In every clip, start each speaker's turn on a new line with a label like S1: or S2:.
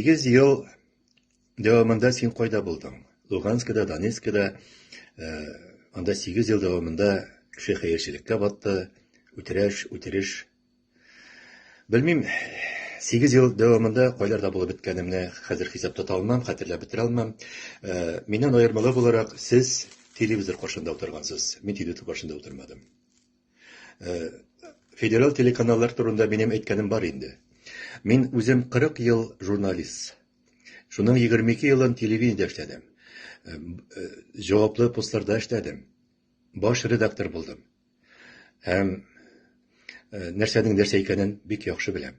S1: Сигез ел дәвамында син кайда булдың? Луганскида, Донецкида, анда 8 ел дәвамында кеше хәерчелеккә батты, үтереш, үтереш. Белмим, 8 ел дәвамында кайларда булып беткәнемне хәзер хисап тота алмам, хәтерләп бетерә алмам. Миннән аермалы буларак, сез телевизор каршында утыргансыз. Мин телевизор каршында утырмадым. Федераль телеканаллар турында минем әйткәнем бар инде. Мин үзем 40 ел журналист. Шуның 22 елын телевидениедә эшләдем. Җаваплы постларда эшләдем. Баш редактор булдым. Һәм нәрсәнең нәрсә икәнен бик яхшы беләм.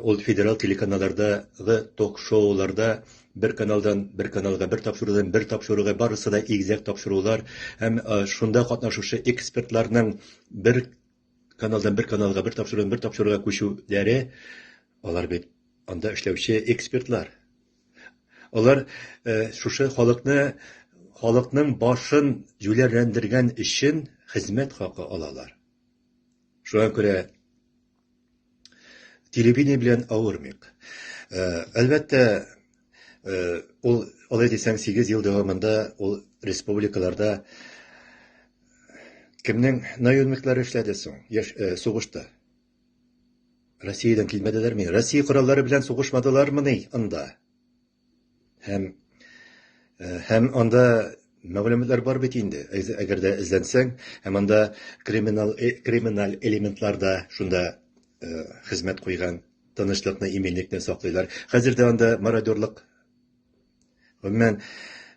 S1: Ул федераль телеканаллардагы ток-шоуларда бер каналдан бер каналга, бер тапшырудан бер тапшыруга барысы да игезәк тапшырулар һәм шунда катнашучы экспертларның бер каналдан бер каналга, бер тапшырудан бер тапшыруга күчүләре, алар бит анда эшләүче экспертлар. Алар шушы халыкны халыкның башын җүләрләндергән өчен хезмәт хакы алалар. Шуңа күрә телевидение белән авырмыйк. Әлбәттә, ул алай дисәң 8 ел дәвамында ул республикаларда кемнең наемниклары эшләде соң? Яшь сугышта. Россиядән килмәделәрме? Россия кораллары белән сугышмадылармыни анда? Һәм һәм анда мәгълүматлар бар бит инде. Әгәр дә эзләнсәң, һәм анда криминал криминаль элементлар да шунда хезмәт куйган, тынычлыкны, иминлекне саклыйлар. Хәзер дә анда мародерлык гомумән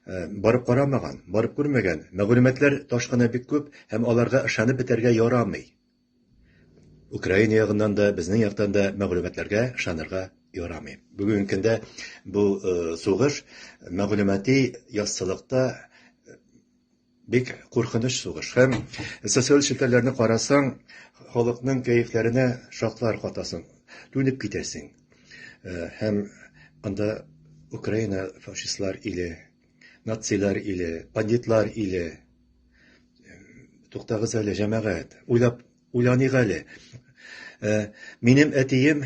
S1: барып карамаган, барып күрмәгән. Мәгълүматлар ташкыны бик күп һәм аларга ышанып бетәргә ярамый. Украина ягыннан да, безнең яктан да мәгълүматларга ышанырга ярамый. Бүгенге көндә бу сугыш мәгълүмати яссылыкта бик куркыныч сугыш. Һәм социаль челтәрләрне карасаң, халыкның кәефләренә шаклар катасың, түнеп китәсең. Һәм анда Украина фашистлар иле, нацилар иле, бандитлар иле. Туктагыз әле, җәмәгать, уйлап уйланыйк әле. Минем әтием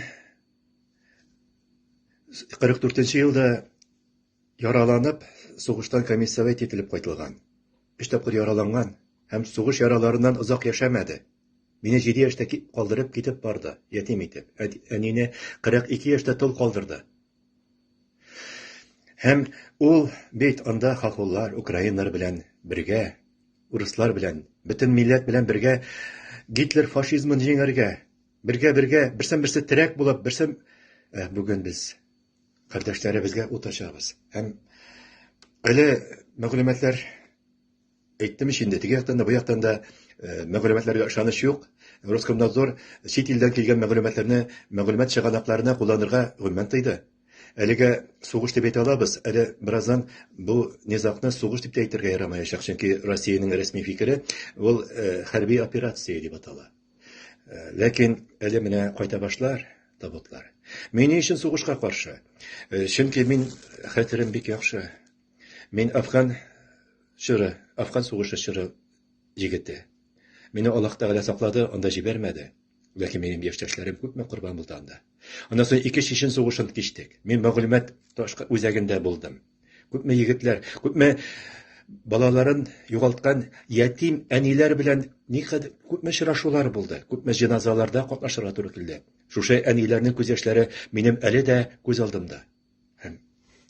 S1: 44 елда яраланып, сугыштан комиссовать ителеп кайтылган. Өч тапкыр яраланган һәм сугыш яраларыннан озак яшәмәде. Мине 7 яшьтә калдырып китеп барды, ятим итеп. Әнине 42 яшьтә тол калдырды. Һәм ул бит анда хохоллар, украиннар белән бергә, урыслар белән, бөтен милләт белән бергә Гитлер фашизмын җиңәргә, бергә-бергә, берсен-берсе терәк булып, берсен ә, бүген без кардәшләребезгә ут ачабыз. Һәм әле мәгълүматлар Әйттем ич инде, теге яктан да, бу яктан да мәгълүматларга ышаныч юк. Роскомнадзор чит илдән килгән мәгълүматларны мәгълүмат чыганакларына кулланырга гомумән тыйды. Әлегә сугыш дип әйтә алабыз, әле бераздан бу низагны сугыш дип тә әйтергә ярамаячак, чөнки Россиянең рәсми фикере ул хәрби операция дип атала. Ләкин әле менә кайта башлар табутлар. Мин ни өчен сугышка каршы? Чөнки мин хәтерем бик яхшы. Мин Афган чоры, Афган сугышы чоры егете. Мине Аллаһ Тәгалә саклады, анда җибәрмәде. Ләкин минем яшьтәшләрем күпме корбан булды анда. Аннан соң ике Чечен сугышын кичтек. Мин мәгълүмат үзәгендә булдым. Күпме егетләр, күпме балаларын югалткан ятим әниләр белән никадәр күпме очрашулар булды, күпме җеназаларда катнашырга туры килде. Шушы әниләрнең күз яшьләре минем әле дә күз алдымда. Һәм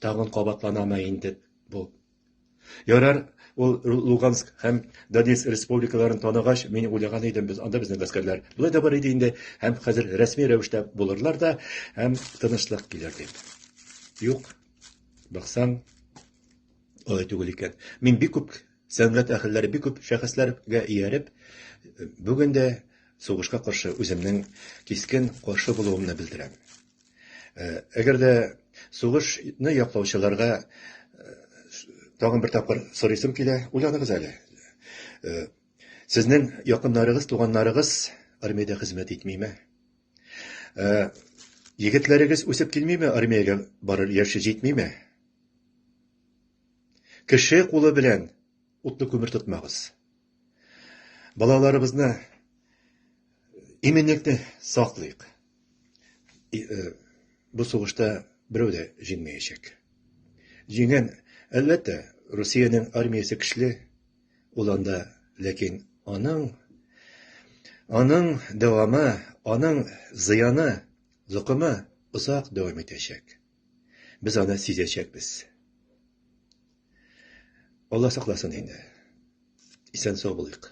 S1: тагын кабатланамы инде бу? Ярар, ул Луганск һәм Донецк республикаларын таныгач, мин уйлаган идем, без анда безнең гаскәрләр болай да бар иде инде, һәм хәзер рәсми рәвештә булырлар да, һәм тынычлык килер дип. Юк. Баксаң, алай түгел икән. Мин бик күп сәнгать әһелләре, бик күп шәхесләргә ияреп, бүген дә сугышка каршы үземнең кискен каршы булуымны белдерәм. Әгәр дә сугышны яклаучыларга тагын бер тапкыр сорыйсым килә, уйланыгыз әле. Сезнең якыннарыгыз, туганнарыгыз армиядә хезмәт итмиме? Егетләрегез үсеп килмиме, армиягә барыр яше җитмиме? Кеше кулы белән утлы күмер тотмагыз. Балаларыбызны иминлекне саклыйк. Бу сугышта берәү дә җиңмәячәк. Җиңгән, әлбәттә, Русиянең армиясе көчле, ул анда, ләкин аның аның дәвамы, аның зыяны, зокымы озак дәвам итәчәк. Без аны сизәчәкбез. Алла сакласын инде. Исән сау булыйк.